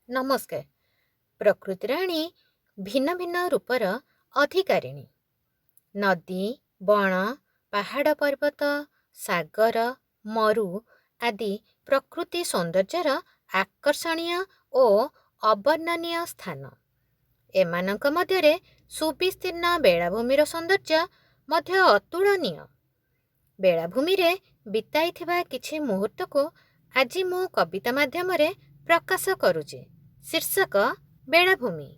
ନମସ୍କାର। ପ୍ରକୃତି ରାଣୀ ଭିନ୍ନ ଭିନ୍ନ ରୂପର ଅଧିକାରିଣୀ। ନଦୀ, ବଣ, ପାହାଡ଼, ପର୍ବତ, ସାଗର, ମରୁ ଆଦି ପ୍ରକୃତି ସୌନ୍ଦର୍ଯ୍ୟର ଆକର୍ଷଣୀୟ ଓ ଅବର୍ଣ୍ଣନୀୟ ସ୍ଥାନ। ଏମାନଙ୍କ ମଧ୍ୟରେ ସୁବିସ୍ତୀର୍ଣ୍ଣ ବେଳାଭୂମିର ସୌନ୍ଦର୍ଯ୍ୟ ମଧ୍ୟ ଅତୁଳନୀୟ। ବେଳାଭୂମିରେ ବିତାଇଥିବା କିଛି ମୁହୂର୍ତ୍ତକୁ ଆଜି ମୁଁ କବିତା ମାଧ୍ୟମରେ ପ୍ରକାଶ କରୁଛି। ଶୀର୍ଷକ ବେଳାଭୂମି।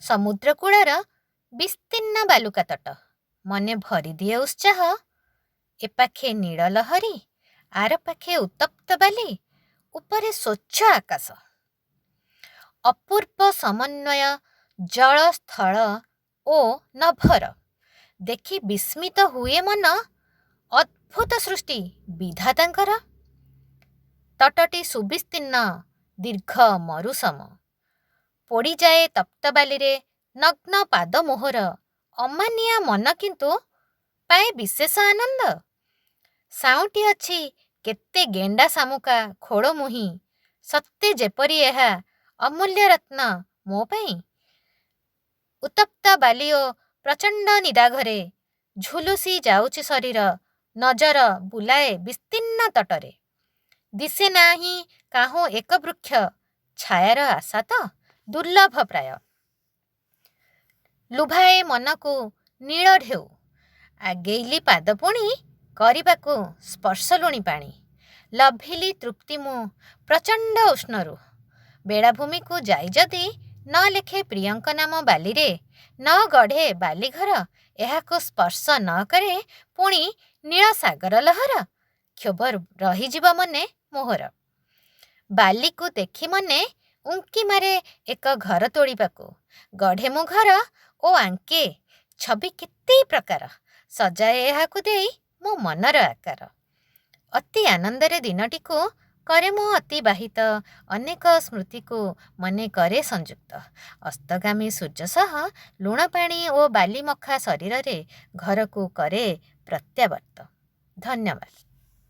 ସମୁଦ୍ରକୂଳର ବିସ୍ତୀର୍ଣ୍ଣ ବାଲୁକା ତଟ ମନେ ଭରିଦିଏ ଉତ୍ସାହ। ଏପାଖେ ନୀଳ ଲହରୀ, ଆର ପାଖେ ଉତ୍ତପ୍ତ ବାଲି, ଉପରେ ସ୍ୱଚ୍ଛ ଆକାଶ। ଅପୂର୍ବ ସମନ୍ୱୟ ଜଳ, ସ୍ଥଳ ଓ ନଭର ଦେଖି ବିସ୍ମିତ ହୁଏ ମନ। ଅଦ୍ଭୁତ ସୃଷ୍ଟି ବିଧାତାଙ୍କର। ତଟଟି ସୁବିସ୍ତୀର୍ଣ୍ଣ, ଦୀର୍ଘ ମରୁସମ। ପୋଡ଼ିଯାଏ ତପ୍ତ ବାଲିରେ ନଗ୍ନ ପାଦ ମୋହର। ଅମାନିଆ ମନ କିନ୍ତୁ ପାଏ ବିଶେଷ ଆନନ୍ଦ। ସାଉଁଟି ଅଛି କେତେ ଗେଣ୍ଡା, ଶାମୁକା, ଖୋଳମୁହିଁ, ସତେ ଯେପରି ଏହା ଅମୂଲ୍ୟ ରତ୍ନ ମୋ ପାଇଁ। ଉତ୍ତପ୍ତ ବାଲି ଓ ପ୍ରଚଣ୍ଡ ନିଦାଘରେ ଝୁଲୁସି ଯାଉଛି ଶରୀର। ନଜର ବୁଲାଏ ବିସ୍ତୀର୍ଣ୍ଣ ତଟରେ। ଦିଶେ ନାହିଁ କାହୁଁ ଏକ ବୃକ୍ଷ, ଛାୟାର ଆଶା ତ ଦୁର୍ଲଭ ପ୍ରାୟ। ଲୁଭାଏ ମନକୁ ନୀଳ ଢେଉ। ଆଗେଇଲି ପାଦ ପୁଣି କରିବାକୁ ସ୍ପର୍ଶ ଲୁଣି ପାଣି। ଲଭିଲି ତୃପ୍ତି ମୁଁ ପ୍ରଚଣ୍ଡ ଉଷ୍ଣରୁ। ବେଳାଭୂମିକୁ ଯାଇ ଯଦି ନ ଲେଖେ ପ୍ରିୟଙ୍କ ନାମ ବାଲିରେ, ନ ଗଢ଼େ ବାଲିଘର, ଏହାକୁ ସ୍ପର୍ଶ ନ କରେ ପୁଣି ନୀଳ ସାଗର ଲହର, କ୍ଷୋଭ ରହିଯିବ ମନେ ମୋହର। ବାଲିକୁ ଦେଖି ମନେ ଉଙ୍କି ମାରେ ଏକ ଘର ତୋଳିବାକୁ। ଗଢ଼େ ମୁଁ ଘର ଓ ଆଙ୍କେ ଛବି କେତେ ପ୍ରକାର, ସଜାଏ ଏହାକୁ ଦେଇ ମୋ ମନର ଆକାର। ଅତି ଆନନ୍ଦରେ ଦିନଟିକୁ କରେ ମୁଁ ଅତିବାହିତ, ଅନେକ ସ୍ମୃତିକୁ ମନେ କରେ ସଂଯୁକ୍ତ। ଅସ୍ତଗାମୀ ସୂର୍ଯ୍ୟ ସହ ଲୁଣ ପାଣି ଓ ବାଲି ମଖା ଶରୀରରେ ଘରକୁ କରେ ପ୍ରତ୍ୟାବର୍ତ୍ତ। ଧନ୍ୟବାଦ।